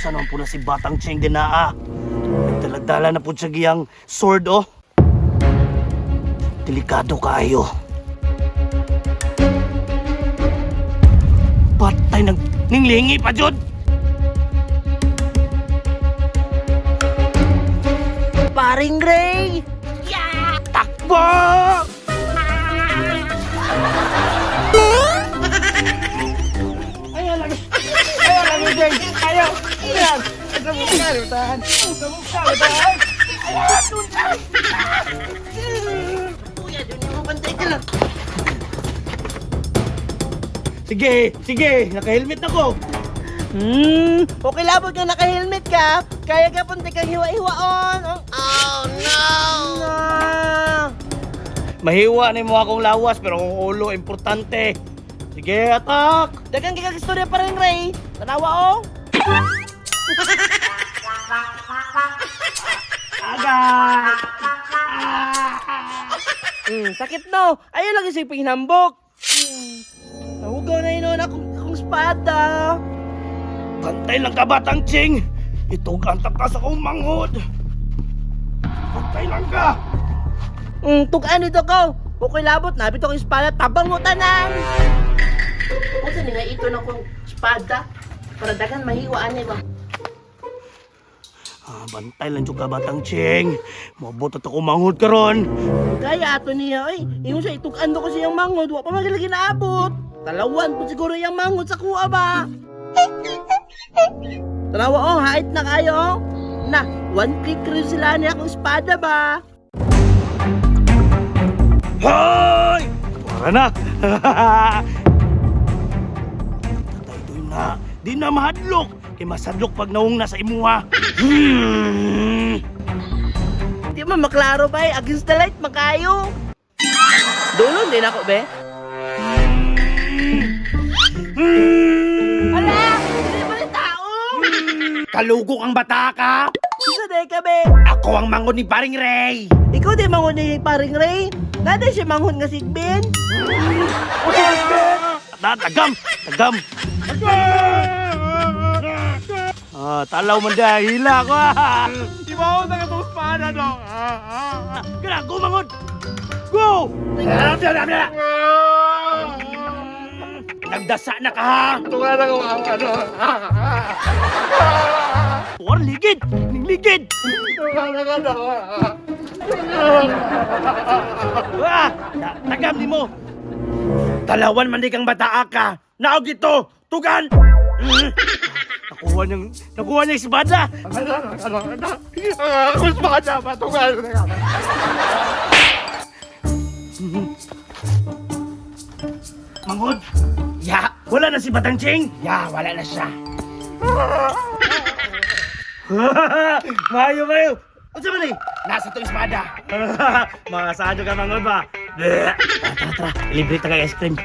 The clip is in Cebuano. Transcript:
Unsa naman po na si Batang Cheng dinaa? Nagdala-dala na po siya giyang sword, oh. Delikado kaayo. Patay nag ninglingi pa jud. Paring Ray! Takbo! Ayaw lagi. Ayaw lagi, Jeng. Ayaw. Ayan. Sabog ka, tahan. Sabog ka, tahan. Kuya, doon mo bantay ka lang. Sige, sige, naka-helmet ako. Okay labot ka, naka-helmet ka. Kaya ka punti kang hiwa-hiwaon. Oh, no! Na. Mahiwa na mo akong lawas pero akong ulo importante. Sige, attack! Dagang kikag istorya pa rin, Ray. Tanawa, oh. Agay! Sakit no. Ayaw lang isip hinambok. Nahugaw na yun akong espada. Bantay lang ka, Batang Ching! Itog ang takas akong manghod! Bantay lang ka! Tukaan dito ko. Okay labot, nabito akong espada. Tabang mo tanan. Unsa ni nga ito na akong espada? Para dagan mahiwaan niya ba? Ah, bantay lang jud ka, Batang Ching! Mabot at ako manghod karon. Kaya ato niya, oy. Ingon siya, itukan ko siyang manghod. Wa pa man lagi naabot. Talawan po siguro iyang manghod sa kuha ba? Tanawa, oh, hait na kayo, oh. Na, one click rin sila niya akong espada ba? Hoy! Para na! Tatay, doy na. Di na mahadlok. Kay masadlok pag naung na sa imuha. Di man maklaro ba, eh. Against the light, makayo. Dulon din ako, be. Ala! Hindi ba yung tao? Kalugo kang bata ka. Isa de ka, be. Ako ang mangon ni Paring Ray. Ikaw di manghod ni paring Ray. Nada siya manghod nga sigbin. Tagam! Tagam! Ah, talaw man dahil hila ko. Ah. Ibaw na ka itong espada, dong. Gana, go manghod! Go! Nagdasa na ka ha! Tunga na ko ang ano. Or ligid! Ning ligid! Tunga na ka, dong. Ah! Tagam ni mo! Talawan man di kang bata ka. Naog ito. Tugan. Nakuha niyang espada! Ano, ano, Ako espada, patungan. Manghod! Ya, Wala na si Batang Ching! ya, wala na siya. Mayo, mayo! Unsa man eh? Nasa itong espada. Mga sado ka manghod ba? Tara, tara, tara. Libre ta kay ice cream.